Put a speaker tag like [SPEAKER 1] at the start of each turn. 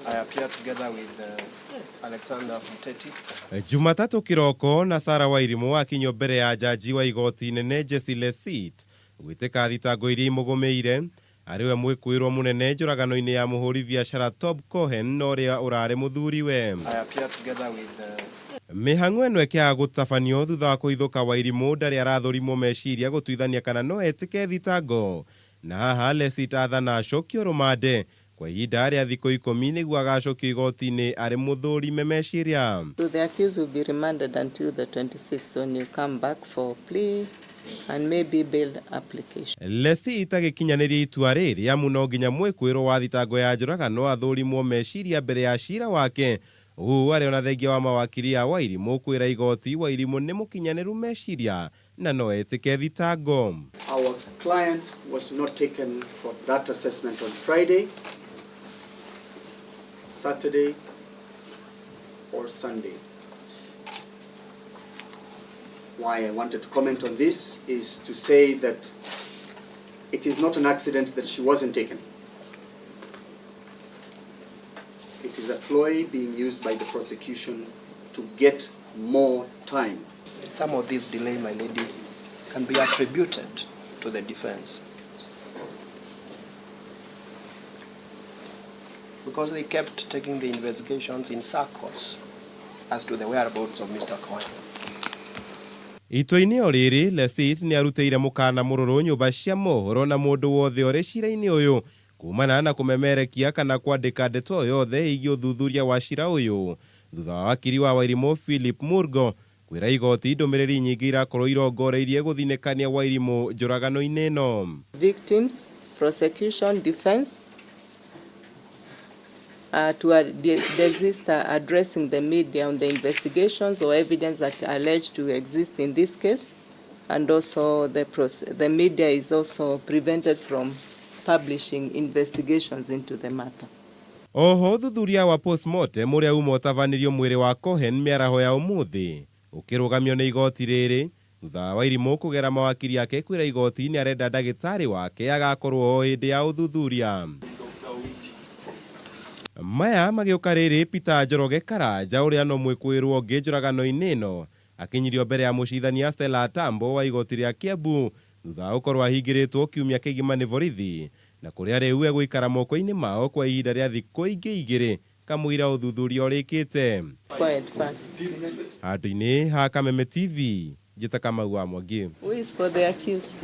[SPEAKER 1] I appear together with Alexander Muteti.
[SPEAKER 2] Jumatatũ kĩroko na Sarah Wairimũ akinyio mbere ya njanji wa igoti inene Jessie Lesiit gwĩtĩka thitango iria imũgũmĩire. Arĩ we mwĩkũĩrwo mũnene njũragano-inĩ ya mũhũri biacara Tob Cohen na ũrĩa ũrarĩ mũthuriwe.
[SPEAKER 1] I appear together with
[SPEAKER 2] Mĩhang'o ĩno ĩkĩaga gũtabanio thutha wa kũhithũka Wairimũ ndarĩ arathũrimwo meciria gũtuithania kana no etĩke thitango na haha Lesiit athana acokio rũmande kwa ihinda rĩa thikũ 10 nĩguo agacokio igoti-inĩ arĩ mũthũrime meciria.
[SPEAKER 3] So the accused will be remanded until the 26th when you come back for plea and maybe bail application.
[SPEAKER 2] Lesiit agĩkinyanĩria itua rĩrĩ amu no nginya mwĩkũĩrwo wa thitango ya njũragano athũrimwo meciria mbere ya cira wake. Ũũ arĩ ona thengia wa mawakiri a Wairimũ kwĩra igoti Wairimũ nĩ mũkinyanĩru meciria na no etĩke thitango.
[SPEAKER 4] Our client was not taken for that assessment on Friday, Saturday, or Sunday. Why I wanted to comment on this is to say that it is not an accident that she wasn't taken. It is a ploy being used by the prosecution to get more time.
[SPEAKER 1] Some of this delay, my lady, can be attributed to the defense. Because they kept taking the investigations in circles as to the whereabouts of Mr. Cohen.
[SPEAKER 2] Itua-inĩ o rĩrĩ, Lesiit nĩ arutĩire mũkana mũrũrũ nyũmba cia mohoro na mũndũ wothe ũrĩ cira-inĩ ũyũ kumana na kũmemerekia kana kwandĩka ndeto yothe ĩgiĩ ũthuthuria wa cira ũyũ thutha wa wakiri wa Wairimũ Philip Murgo kwĩra igoti ndũmĩrĩri nyingĩ irakorwo irongoreirie gũthinĩkania Wairimũ njũragano-inĩ ĩno.
[SPEAKER 3] Victims, prosecution, defense, to desist addressing the media on the investigations or evidence that are alleged to exist in this case, and also the media is also prevented from publishing investigations into the matter.
[SPEAKER 2] Oho thuthuria wa postmortem ũrĩa uma ũtabanirio mwĩrĩ wa Cohen mĩaraho ya ũmũthĩ ũkĩrũgamio nĩ igoti rĩrĩ thutha wa Wairimũ kũgera mawakiri ake kwĩra igoti nĩ arenda ndagĩtarĩ wake agakorwo o hĩndĩ ya ũthuthuria. Maya magĩũka rĩrĩ Peter Njoroge Karanja ũrĩa no mwĩkũĩrwo ũngĩ njũragano-inĩ ĩno akinyirio mbere ya mũcithania Stella Atambo wa igoti rĩa Kiambu thutha wa gũkorwo ahingĩrĩtwo kiumia kĩgima nĩ borithi na kũrĩa rĩu egũikara moko-inĩ mao kwa ihinda rĩa thikũ ingĩ igĩrĩ kamũira ũthuthuria ũrĩkĩte.
[SPEAKER 3] Quiet first.
[SPEAKER 2] Handũ-inĩ ha Kameme TV, njĩta Kamau wa Mwangi.
[SPEAKER 3] Who is for the accused?